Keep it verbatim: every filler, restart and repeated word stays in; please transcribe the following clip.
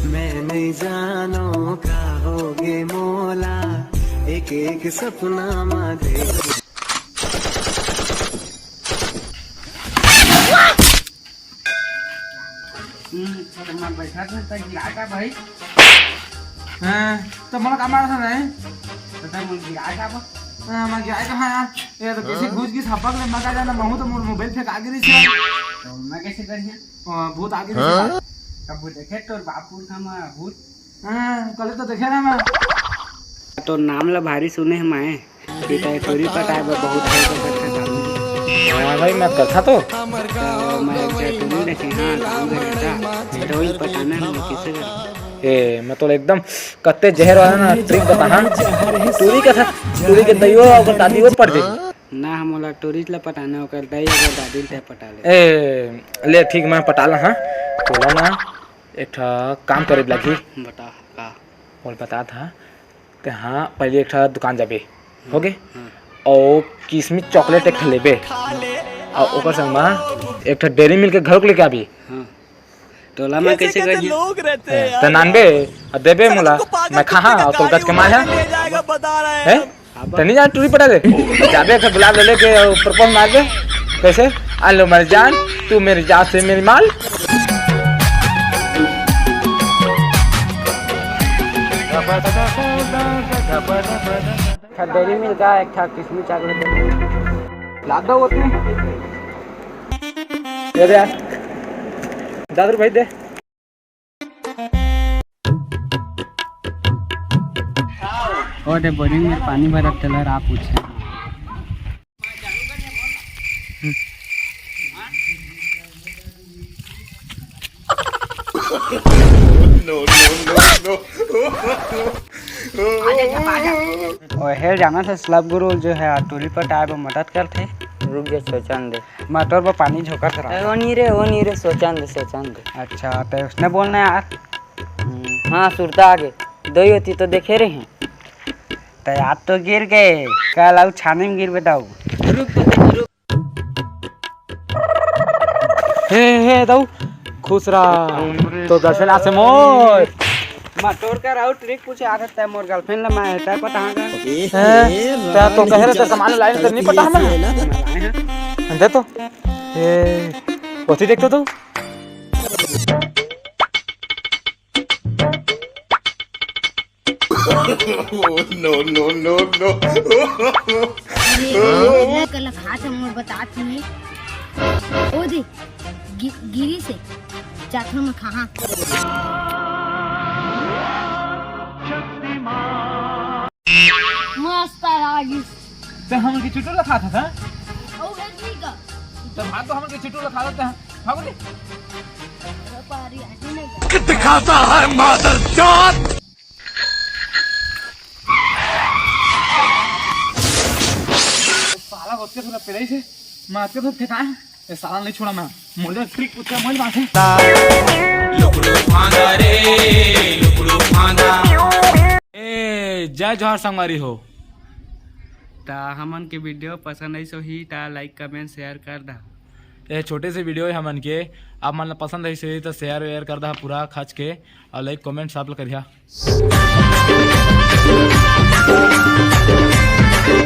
मैं नहीं जानो का होगे मोला, एक एक सपना मा देख। हम्म, तो मैं बैठा था, तो गिरा का भाई? हाँ, तो मोला का मारा था नहीं? तो तब मुझे गिरा का बा? हाँ, मैं गिरा का, हाँ यार, ये तो कैसे घुस गिस हपक ले, मैं का जाना, महू तो मोर मोबाइल फेंका गिरी से। तो मैं कैसे करिया? आ, भूत आगे हाँ? कब देखे तोर बापू का मा भूत? हाँ, कल तो देखे ना मैं। तोर नाम ला भारी सुने हे मैं। बेटा, ये टूरी पटाए बर बहुत हो सकत हे काम। हाँ भाई, मैं करथा तो। तो मैं एक जगह टूरी देखे, हाँ, काम करे था। तो वही पटाना है, मैं कैसे करूँ? ए, मैं तो एकदम कत्ते जहर वाला ना ट्रिक बताहा। टूरी कथा, टूरी के दइयो अउ दादी वो पड़ जाई। ना, हम ओला टूरी ला पटाना, ओकर दाई अगर दादी ला पटा ले। ए, ले ठीक, मैं पटा ला, हाँ। तोला ना एक ठा काम करे लगही। बता, का? बोल, बता था। ते हाँ, पहले एक ठा दुकान जाबे, हो गे? हाँ। अउ किसमिस चॉकलेट एक ठा लेबे, अउ ओकर संग मा एक ठा डेयरी मिल्क के घलोक लेके आबी। हाँ। टोला में कैसे कैसे करिए? लोग रहते हैं यार। त नानबे, अउ देबे मोला, मैं खाहा, अउ तोर गच के मार है। हैं? त नहीं जान टूरी पटा दे। जाबे एक ठा गुलाब ले लेके अउ प्रपोज मार दे। कैसे? आ लो मेरी जान, तू मेरी जान से मेरी माल। एक ठा डेयरी मिल्क का, एक ठा किसमिस चॉकलेट। लादा होती। दे दे यार। दस रुपए दे। ओ दे, बोरिंग में पानी भरत तेला रा पूछे। No, no, no, no। ओहे जाना था, स्लब गुरु जो है, टूरी पटाए बर मदद करथे। रुक जा, सोचन दे। मैं तोर बर पानी झोंकत रहा। ए, ओ नी रे, ओ नी रे, सोचन दे, सोचन दे। अच्छा, तो उसने बोलना यार। हम्म, हाँ, सुरता आ गे। दोई होती तो देखे रहे। त याद तो गिर गे, कल अउ छानी में गिर बताऊ। रुक तो दे, रुक। हे, हे, दाऊ, खुश रहा। तो गर्लफ्रेंड आसे मोर। मा तोर कर अउ ट्रिक पूछे आदत है मोर गर्लफ्रेंड ला, मैं तय पता हाँ। हैं? तय तो कहे रहे, तो सामान लाइन तो नहीं पता हमें। दे तो। ए, ओती देख तो तू। No, no, no, no। अरे, मैं कल खात हूँ, मैं बतात नहीं। ओ दे, गि-, गिरी से, जाथो में खाहा। मस्त आ गई। तो हम उनकी चुटुला खाता था। ओ, है ठीक है। तो भाग तो हम उनकी चुटुला खा लेते हैं। भागो रे। पारी हटी नहीं। दिखाता है मादरचोद। साला बच्चे थोड़ा पहले ही से मारते तो फेंका है। ये साला नहीं छोड़ा मैं। मुझे ट्रिक पूछा, मुझे मार। लुकड़ू फांदा रे, लुकड़ू फांदा। ए, जय जोहार संगवारी हो। ता हमन के वीडियो पसंद आइस होही ता लाइक, कमेंट, शेयर कर दा। ये छोटे से वीडियो है हमन के, आप मन ला पसंद आइस होही तो शेयर वेयर कर दा पूरा खच के, और लाइक कमेंट सब ला करिहा।